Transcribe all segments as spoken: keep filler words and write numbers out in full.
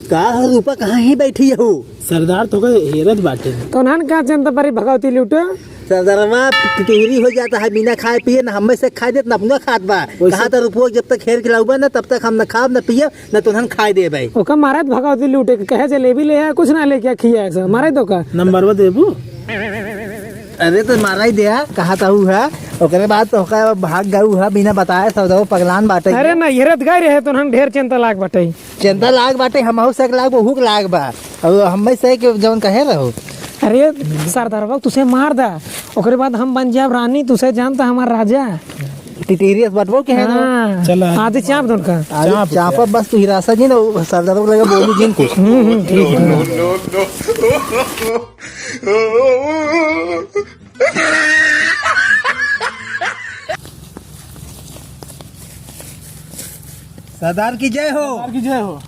का हो रूपा, कहाँ ही बैठी हो? सरदार तोका हेरत बाटे। तोन्हन का चिंता परी भगवती लूटो। सरदारवा टिटोरी हो जाता है, बिना खाए पिए ना हमें से खाए देत ना अपना खात बा। वैसे कहा था रुपो जब तक हेर के लाउबा ना तब तक हम ना खाब ना पिए ना तोन्हन खाए देबे। ओका मारत भगवती लूटे के कहे जलेबी ले आ, कुछ ना लेके खिया ऐसा मारे तो का। नंबरवा देबू? अरे तो मारा ही दे, कहा था हु है, ओकरे बाद तो ओका भाग गऊ है बिना बताए, सरदारवा पगलान बाटे। अरे ना हेरत गए रहे तोन्हन ढेर चिंता लाग बाटे। चिंता लाग बाटे, हमहू से लाग, ओहू के लाग बा। अब हमें से के जौन कहे रहो। अरे सरदारवा तुसे मार दा, ओकरे बाद हम बन जाब रानी, तुसे जानता हमार राजा। टिटीरियस बटवो के है ना? हाँ। चला। आधे चाप दो उनका। आधे चाप। चापा बस तू हिरासा जी ना, सरदारवा के लगे बोलू जिन कुछ। हम्म, हम्म, ठीक है। सरदार की जय हो। सरदार की जय हो।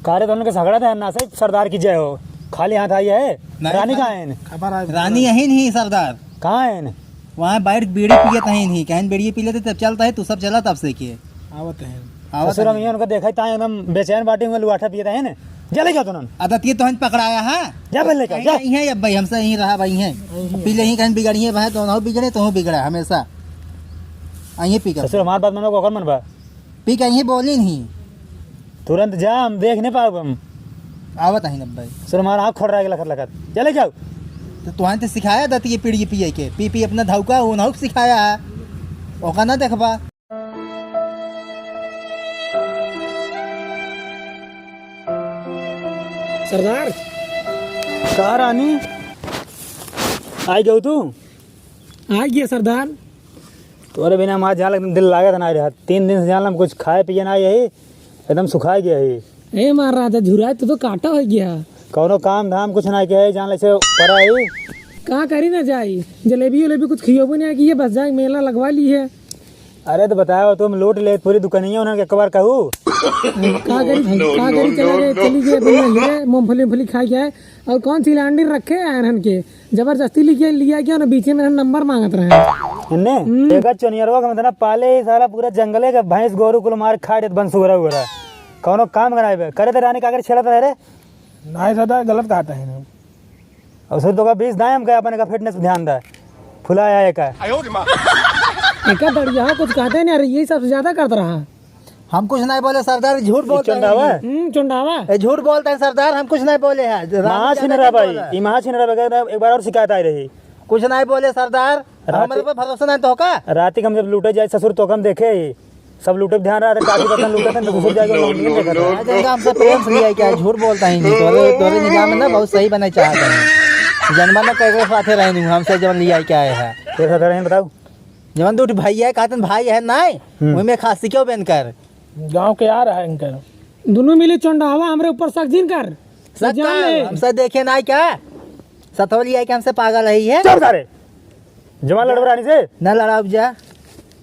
का रे, दोनों के झगड़ा था ना, सही सरदार की जय हो। खाली हाथ आई है। नहीं, रानी खाली कहाँ है? खबर आ रानी यही नहीं सरदार। कहाँ है? वहाँ बैठ के बीड़ी पियत है नहीं, कहीं बीड़ी पी लेते तब चलता है, तू सब चला तब से के। आवत है। आवत ससुर है। हम ये उनको देखा ही, ताए एकदम बेचैन बाटी हुए, लुआठा पियत है ना। जा ले जाओ तो ना। अदत ये तो हम पकड़ाया है। जा पहले का, जा। यहीं है अब भाई, हमसे यहीं रहा भाई, यहीं। यहीं है। पी ले, यहीं कहीं बिगड़ी है भाई, तो ना बिगड़े, तो बिगड़ा हमेशा। आ, ये पी कर। ससुर, हमार बात मानो, ओकर मन बा। पी के यहीं बोली नहीं। तुरंत जा, हम देख नहीं पाउब हम। आवत है ना भाई। ससुर, हमार आँख खोल रहा है लखत लखत। जा ले जाओ। तो तुहां तो सिखाया दत ये पीढ़ी पिए के, पी पी अपना धौका, वो नहुक सिखाया है। ओका ना देखबा। सरदार। का रानी? आई गयो तू? आ गया सरदार। तोरे बिना हमार जान एकदम दिल लागत ना रहा। तीन दिन से जान हम कुछ खाए पिए ना यही, एकदम सुखाए गया है। ए मार राजा झुराए तो, तो काटा हो गया। कौनो काम धाम कुछ ना किया है, जान ले से परा है। का करी ना जाई, जलेबी उलेबी कुछ खियोबो नहीं कि ये बस जाए मेला लगवा ली है। अरे तो बताओ, तुम लूट ले पूरी दुकानिया, उन्हें एक बार कहू। का करी भाई, का करी, चला गए, चली गए, बढ़िया हीरे, मूंगफली, मूंगफली खा गया है। और कौन सी लांडी रखे हैं इन्हन के, जबरदस्ती लिखे लिया क्या ना, बीचे में इन्हन नंबर मांगत रहे हैं। इन्ने हम्म। एकर चोनियरवा के मतलब पाले ही साला पूरा जंगले के भैंस गोरू कुल मार खा देत बन सुगरा उगरा। कौनो काम कराए बे, करे तो रानी काकर छेड़त रहे रे। नहीं दादा, गलत कहता है ना। और सर तो का बीस दाए हम कहे अपन का फिटनेस पे ध्यान दे, फुलाया है का। एका दड़िया कुछ कहते नहीं, अरे ये सबसे ज्यादा करत रहा। हम कुछ नहीं बोले सरदार, झूठ बोलते हैं। चंडावा? हम्म, चंडावा। ए, झूठ बोलते हैं सरदार, हम कुछ नहीं बोले हैं। रानी महा ज्यादा छिनरा नहीं भाई, बोला। ई महा छिनरा भाई, एक बार और शिकायत आई रही। कुछ नहीं बोले सरदार, रात हमारे पे भरोसा नहीं तो का? रात के हम जब लूटे जाए ससुर तो हम देखे ही, सब लूटे पे ध्यान रहा था, काफी बर्तन लूटे थे, तो ससुर जाके लौंडियन देखा था। आ जाएगा हमसे प्रेम से लिया क्या? झूठ बोलता ही नहीं, तोरे, तोरे निगाह में ना बहुत सही बने चाहता है। जन्मा ना कह के साथे रहनी हूँ, हमसे जवन लिया क्या है? तेरे साथ रहने बताओ। जवन दो ठो भैया है, कहते हैं भाई है नाय, हम्म। वही में खासी क्यों बेन कर? गाँव के आ रहा है इनकर। दोनों मिली चोंडावा हमरे ऊपर शक जिन कर। शक जान का? ले। हमसे देखे नाय क्या? सथौली आई के हमसे पागल है ये। चुप सारे। जमा लड़ब रानी से। ना लड़ाब जा।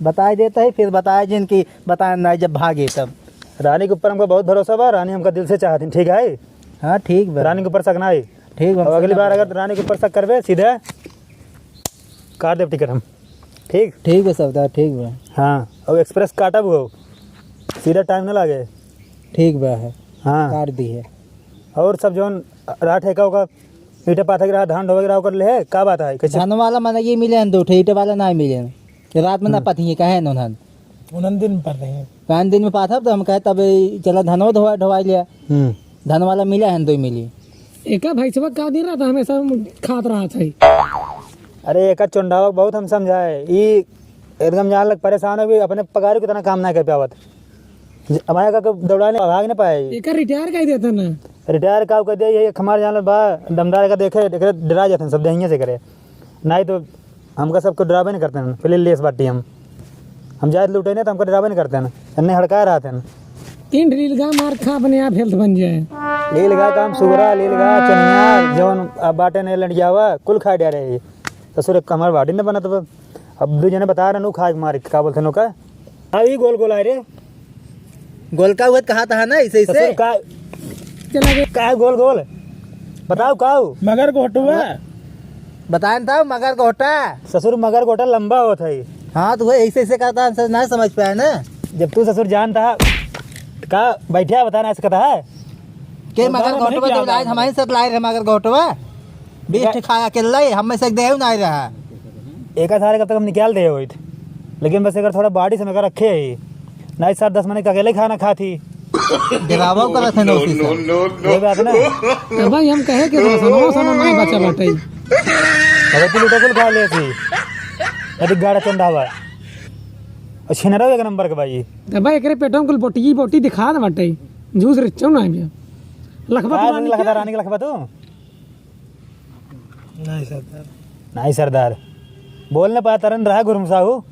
बताए देता है, फिर बताए जिन कि बताए ना जब भागे तब। रानी के ऊपर हमका बहुत भरोसा बा, रानी हमका दिल से चाहत है, ठीक है? हाँ, ठीक बा। रानी के ऊपर शक ना है। ठीक बा, अब अगली बार अगर रानी के ऊपर शक करबे, सीधे काट देब टिकट हम। ठीक? ठीक बा सरदार, ठीक बा। हाँ, अब एक्सप्रेस काटब हो, सीधा टाइम ना लागे। ठीक बा है। हाँ। काट दी है। और सब जौन रहा ठेका ओका, ईंटा पाथे के रहा, धान ढोवे के रहा, ओकर ले है, का बात है? कैसे? धान वाला मने ये मिले हैं दो ठे, ईंटा वाला ना मिले हैं। रात में ना हम्म। पथिए, कहे न उन्हन। उन्हन दिन में पड़ रही हैं। कान दिन में पाथब तो हम कहे तब चला धनवा ढोवा, ढोवाई लिया। हम्म। धन वाला मिला है, दो मिली। एका भैंसवा का दिन रात हमेशा खात रहा था। अरे एका चोंडावा बहुत हम समझाए, ई एकदम जान लग परेशान हो गई, अपने पगार कितना काम ना कर पावत। ज-, हमारे का दौड़ाने भाग ना पाए। एका रिटायर कर देता ना। रिटायर का कर दिया, ये हमारे जान बा दमदार का देखे, देखे डरा जाते हैं सब देहिए से करे। नहीं तो हमका सबको डरावे नहीं करते हैं, पहले लेस बाटी हम। हम जाए लूटे नहीं तो हमको डरावे नहीं करते हैं, एन्ने हड़काए रहते हैं। तीन लीलगा मार खा अपने आप हेल्थ बन जाए। लीलगा काम सुगरा, लीलगा चनिया, जवन अब बाटे नहीं लड़ियावा, कुल खा डरे। ससुर एक हमार बाटी न बनत बा। अब दू जने बता रहे नु खाए के मारे, का बोलते नु का? अब ई गोल गोल आए रे। गोलका हुआ कहा था ना, ऐसे, ऐसे? ससुर का, चला गया। का गोल गोल? बताओ का हो? मगर घोटुआ। बताए न था, मगर घोटा। ससुर मगर घोटा लंबा होत है। हाँ, तो वही ऐसे, ऐसे कहता है, ना समझ पाया ना। जब तू ससुर जानता है, का बैठा बता ना सकता है? के सरदार, मगर अपने घोटवा क्या तो लाए, बात है? हमारे साथ लाए रहे मगर घोटवा। बीस ठे खाया अकेला ही, हम में से एक देव नाहीं रहा। एक सारे कब तक हम निकाल दे होइत। लेकिन बस अगर थोड़ा body से मगर रखे ही। नाहीं सर, दस मने का अकेले खाना खात ही। डरावा करत है ना उसी से। ये बात ना। तो भाई हम कहे के सर, सनो, सनो नाहीं बचा बाटे। अरे तू लुटा कुल खा ले थी। अरे गाड़ा चंदा हुआ। और छिनरा एक नंबर के भाई। तो भाई एकरे पेटों कुल बोटी, बोटी दिखा दे बाटे। जूस रिचो ना है भैया। लखबा तू आज रानी लखबा के? रानी के लखबा तू? नाहीं सरदार। नाहीं सरदार। बोल न पाता रन रहा गुरमसाहू।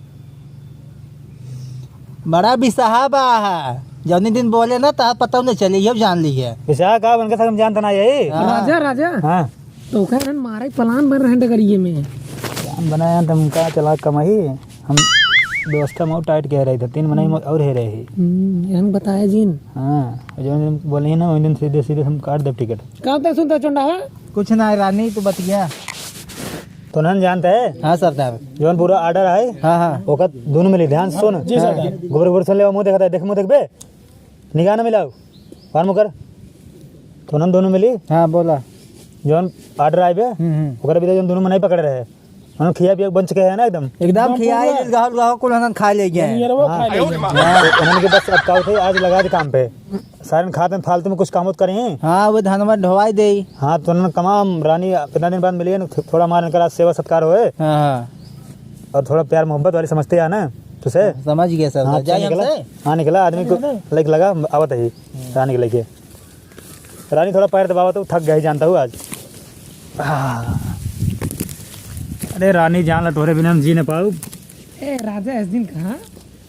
बड़ा बिसाहा बा है। जौनी दिन बोले ना, तहा पता न चली, ये जान ली है। बिसाहा का, उनके साथ हम जानता ना यही। हाँ। राजा, राजा। हाँ। तो ओकर हन मारे plan बन रहे डगरिये में। Plan बनाया, तुम का चला कमाई। हम दोस्त हम और tight कह रहे थे, तीन महीने में और है रहे ही। हम्म, एहन बताया जिन। हाँ, जो दिन बोले ही ना, वही दिन सीधे सीधे हम काट देब टिकट। का तो सुनता चोंडा है? कुछ ना है रानी, तू बतिया। तो नन जानते हैं? हाँ सरदार। जौन पूरा order है, हाँ, हाँ। ओकर दोनों मिली, ध्यान से सुन। जी सरदार। गोबर गोबर सुन ले, मुँह देखता है, देख मुँह देखबे, निगाह ना मिलाओ, फार्म कर। तो नन दोनों मिली। हाँ, बोला। जौन order आए बे, हम्म, हम्म। ओकर भी जौन दोनों मनाई पकड़े रहे। हाँ, खिया पिया के बन चुके हैं ना एकदम। एकदम एकदम खिया पूरा। ही, गाहल गाहल कुल हनन खा ले गए हैं। नियरवा हाँ। खा ले गए। हाँ। तो उन्होंने के बस अब का होते, आज लगा दे काम पे। सारे खाते में फालतू में कुछ काम होत करें। हाँ, वो धनवा ढोवाई दे। हाँ, तो उन्होंने कमाम रानी कितना दिन बाद मिली है ना, थो-, थोड़ा हमारे इनका सेवा सत्कार होए। हाँ, हाँ। और थोड़ा प्यार मोहब्बत वाली समझते हैं ना, तो से। समझ गया सर, हाँ, जाइए निकला। हमसे। हाँ, निकला आदमी को निकला। लाइक लगा, आवत है रानी के लेके। रानी थोड़ा पैर दबावा तो थक गई, जानता हूँ आज। हाँ। अरे रानी, जान ला तोहरे बिना हम जी न पाऊ। ए राजा, इस दिन कहाँ?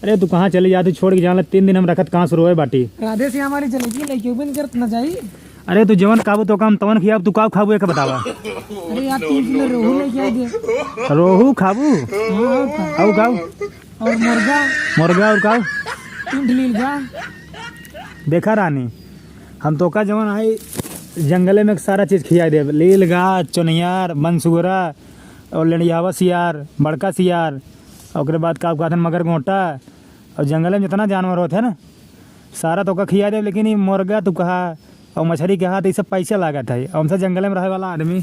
अरे तू कहाँ चली जाती छोड़ के, जान ला तीन दिन हम रखत कहाँ से रोए बाटी। राधे श्याम वाली जलेबी लेके उबन करत न जाई। अरे तू जवन खाबू तो काम तवन खियाब, तू का खाबू एक बतावा। अरे यार, तीन किलो रोहू लेके आ दे। रोहू खाबू? हाँ, और का? और खाऊ? और मुर्गा। मुर्गा और खाऊ? तीन ठो लीलगा। देखा रानी, हम तोका जवन आई जंगले में सारा चीज खियाई देब, लीलगा, चोनियार, बनसुअरा और लेंडियावा सियार, बड़का सियार, और ओकरे बाद का कहत हैं मगर गोटा, और जंगले में जितना जानवर होत हैं ना, सारा तोका खियाई देब। लेकिन ई मुर्गा तू कहा और मछरी कहा, तो ई सब पैसा लागत है। और हमसे जंगले में रहे वाला आदमी,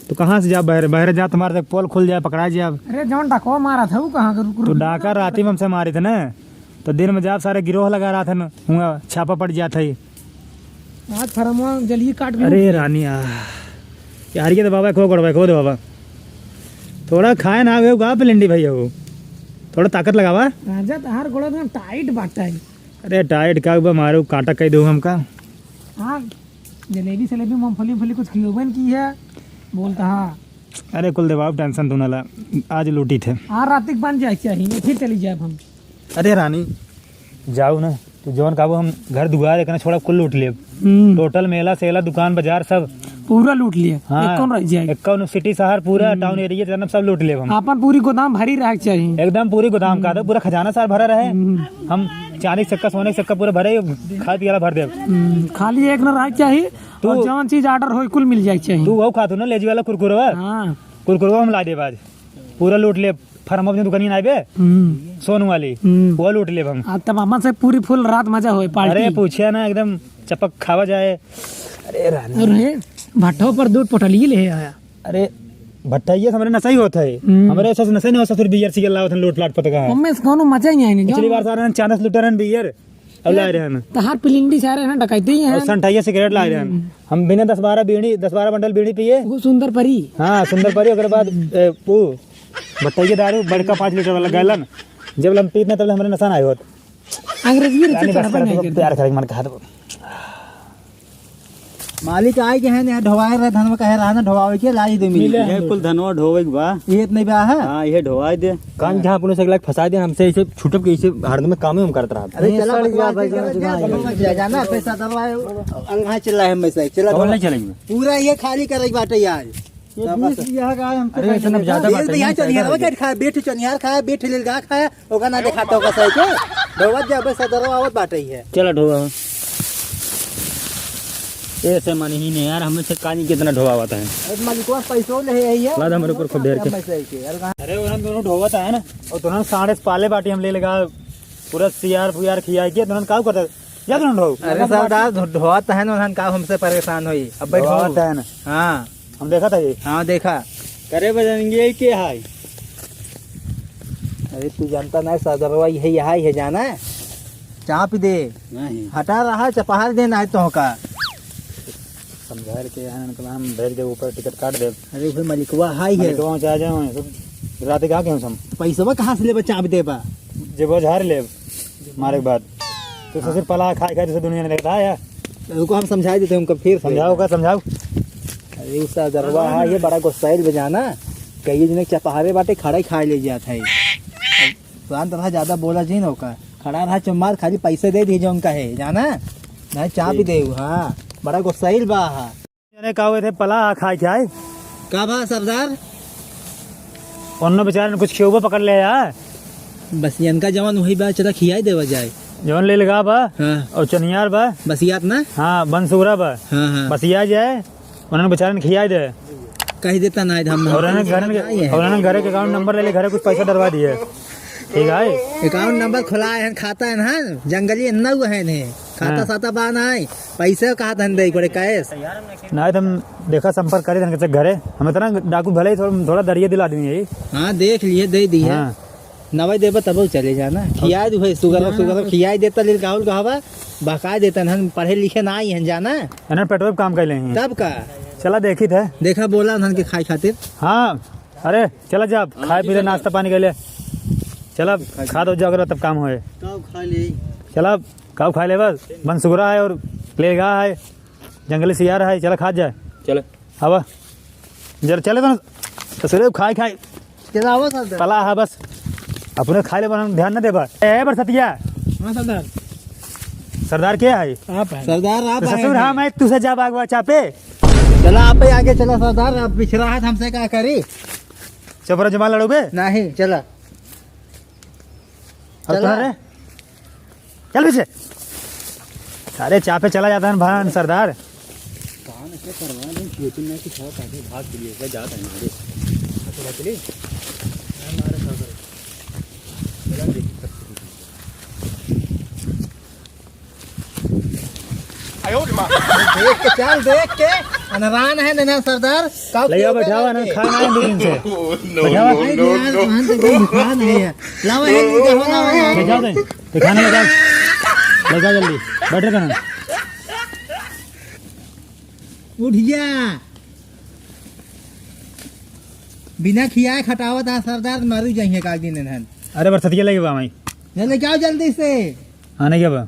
तो कहाँ से जाब बहरे? बहरे जा, तुम्हारे तक पोल खुल जाए, पकड़ा जाब। अरे जौन डाकवा मारा था, वो कहाँ के? रुक, तो रुक, डाका रुक। राती में हमसे मारे थे ना, तो दिन में जाब सारे गिरोह लगा रहा था ना, हुआ छापा पड़ जात है। आज फरमवा जल्दी काट भी अरे उठ। रानी आ, यार ये तो बाबा खो गड़बा खो दे बाबा, थोड़ा खाए ना आवे का पिलिंडी भैया हो, थोड़ा ताकत लगावा। राजा तहार गोड़ा एकदम tight बाटा है। अरे tight का बा, मारो कांटा कह दो हमका। हाँ, जलेबी सलेबी मूंगफली उंगफली कुछ खियोबन की है, बोलता हाँ। अरे कुलदेव बाबू tension तू ना ला, आज लूटी थे। हाँ, रात तक बन जाए चाहिए, फिर चली जाए हम। अरे रानी, जाओ ना, तू जवन कहबो हम घर दुआर एकना छोड़ा कुल लूट लेब। हम्म। Total मेला सेला दुकान बाजार सब। पूरा लूट लिए, हाँ, एक कौन रह जाए? एक कौन city शहर पूरा हम्म। Town area जनम सब लूट लेब हम। आपन पूरी गोदाम भरी रहे के चाहिए। एकदम पूरी गोदाम का दो, पूरा खजाना सार भरा रहे। हम्म। हम चांदी के सिक्का सोने के सिक्का पूरा भरे, खाए पिए वाला भर देब। हम्म, खाली एक न रहे के चाहिए, तू और जवन चीज order होई कुल मिल जाए के चाहिए। तू वो खातू ना लेजी वाला कुरकुरवा? हाँ। कुरकुरवा हम ला देब आज, पूरा लूट लेब। फरमवा अपनी दुकानिया ना आइबे, हम्म। सोनू वाली, हम्म। वो लूट लेब हम। आ, तब अम्मा से पूरी full रात मजा होए, party। अरे, पूछे ना, एकदम चपक खावा जाए। अरे, रानी। अरे, भट्ठो पर दू पोटलिए ले आया। अरे, भट्ठा ये से हमरे नशा ही होत है। हम्म। हमरे ऐसा नशा ही नहीं होत, ससुर beer सिगरेट लावत हैं, लूट लाट पता कहाँ। ओमे से कौनो मजा ही नहीं, पिछली बार सारे चांदस लूटे रहन beer। अब लाए रहे हैं। तहार पिलिंडी सारे हैं, डकैते ही हैं। और संठैया सिगरेट लाए रहे हैं। हम्म। हम बिना दस बारह बीड़ी, दस बारह बंडल बीड़ी पिए। वो सुंदर परी। हाँ, सुंदर परी, ओकरे बाद, ए, वो भट्टैया दारू, बड़का पाँच लीटर वाला gallon। जब हम पीत ना, तब हमरे नशा ना होत। अंग्रेजी में रानी बस चढ़बा कर, नहीं तुमको करता। प्यार करे के मन कहा तो। मालिक आए के हैं, यहाँ ढोवाए रहे, धनवा कहे रहा ना, ढोवावे के, लाई दो मिली। मिले। ये कुल धनवा ढोवे के बा। ये इतने बा है? हाँ, ये ढोवाई दे। कान जहाँ अपने से एक लाख फंसा दे, हमसे ऐसे छुटक के ऐसे हरदम काम ही हम करत रहा। अरे, ये चला, सड़ गया बकवास भाई, नहीं करत, जाओ, जाओ, जाओ। जाओ ना, पैसा दरवाए, अंगहा चिल्लाए हम में से, चला, तो ढोवा। नहीं चलेंगे। पूरा ये खाली करे के बाटे यार। ये बीस बीघा का है, हमसे अरे, खाली इतना नहीं। ज्यादा बीस बाटे, बीघा नहीं, चनिहार, ज्यादा वो क्या खाया, बीस चनिहार खाया, बीस लीलगा खाया, ओका ना देखाता, ओका सही के। ढोवत जा, बस सदरो आवत बाटे ही है। चला ढोवा। ऐसे मन ही नहीं यार, हमें से कानी कितना ढोवावत है। अरे मालिकवा पैसो ले है ये। लाद हमरे ऊपर खूब ढेर के। पैसा है के। अरे कहाँ? अरे उन्होंने दोनों ढोवत है ना, और दोनों साढ़े पाले बाटी हम ले लगा, पूरा सियार फुयार खिया के, दोनों का करता है? या तो ढो। अरे सरदार, धो-, धोआ तो है ना, उन्हन का हमसे परेशान होई। अब बैठ धोआ हो। तो है ना। हाँ। हम देखा था ये। हाँ, देखा। करे बजरंगी, ये के है? अरे तू जानता ना है, सरदारवा यही, यही है, जाना है? चाप दे। नहीं। हटा रहा, चपहार देना है तो का। समझा के यहाँ इनका हम भेज दे, ऊपर टिकट काट दे। अरे भाई, मलिकवा हाई है। मलिकवा में चाहे जाओ, सब रात के आके हम सम-, पैसवा कहाँ से लेबा, चाप देबा? जेबो झाड़ लेब, मारे के बाद। तो ससुर पला खाए खाए, जैसे दुनिया में देखता है यार। रुको, हम समझा देते हैं उनको, फिर से। समझाओ का, समझाओ। अरे, उ सरदारवा है, ये बड़ा गुस्साइल बजाना। कहिए जने चपहारे बाटे, खड़ा ही खाए ले जात है। अब शांत रहा, ज्यादा बोला जी ना ओका। खड़ा रहा चुम्मार, खाली पैसे दे दीजिए उनका है, जाना? नहीं, चाप ही दे, हाँ। बड़ा गुस्साइल बा, हाँ। जने का हुए थे पला खाए खाए। का बा सरदार? उन्होंने बेचारे ने कुछ खियौबा पकड़ ले यार। बस इनका जवान वही बा, चला खियाई देवा जाए। जवन ले लगा बा, हाँ। और चनियार बा। बसियात ना? हाँ, बनसुगरा बा। हाँ, हाँ। बसिया जाए, उन्होंने बेचारे ने खियाई दे। कह देता ना, हम और उन्होंने घर में, और उन्होंने घर के अकाउंट नंबर ले ले, घर कुछ पैसा डरवा दिए। ठीक है? अकाउंट नंबर खुला है, खाता है ना, जंगली ना हुआ है ने। खाता हाँ। साता बा ना है, पैसे कहा धन दे पड़े, कैश। नहीं, तुम देखा, संपर्क करे धन के घरे। हम इतना डाकू भले ही थोड़ा, थोड़ा दरिया दिल आदमी है। हाँ, देख लिए, दे दिए। हाँ। नवाई देबा तब चले जाना। खिया दू भाई, सुगर, हाँ। सुगर खियाई देता, ले गाउल कहवा, बहका देता, हम पढ़े लिखे ना आई हैं, जाना। इन्हन पेट्रोल काम कर ले हैं। तब का? चला देखी थे। देखा, बोला उन्हन के खाए खातिर। हाँ, अरे, चला जा, हाँ, खाए जी, पी ले, चला। नाश्ता पानी कर ले। चला, खा खा दो, जाकर तब काम होए। काऊ खा ले। चला, काऊ खा ले बस। बनसुगरा है और लेगा है, जंगली सियार है, चला खा जाए। चले। अब जरा चले तो ना, ससुरे खाए खाए। चला, आओ सरदार। पला है बस, अपने खाए ले बना, ध्यान न देबा। ए, बरसतिया। हाँ सरदार। सरदार के है? आप हैं। सरदार आप तो ससुर हैं। हाँ, मैं तुझसे जा बागवा चापे। चला, आप ही आगे चला सरदार, अब पिछड़ा है, हमसे का करी? चपरा जमा लड़ोबे? नहीं, चला। अब चला। कहाँ रे? चल पीछे। सारे चापे चला जाता है भान सरदार। कहाँ नशे करवा दे, खेतन में कुछ और काटे, भाग के लिए, क्या जाता है मारे। चला चले। मैं मारे खा कर। चला देख। देख के चल, देख के। अनरान है ना सरदार, काऊ ले आओ, के बैठावा ना, के? खाना है दो दिन से। No, बैठावा। No, नहीं, no, यार, no। तुहान तो एकदम भुखान है यार। लावा है, ले जाओ, लावा है। ले जाओ दे, दिखाने ले जाओ। ले जाओ जल्दी, बैठ रे कहाँ? उठ जा। बिना खियाए खटावत आ सरदार, मारू जाइए का दिन इन्हन। अरे बरसतिया लेके बा माई। ले, ले जाओ जल्दी से। आने के बा?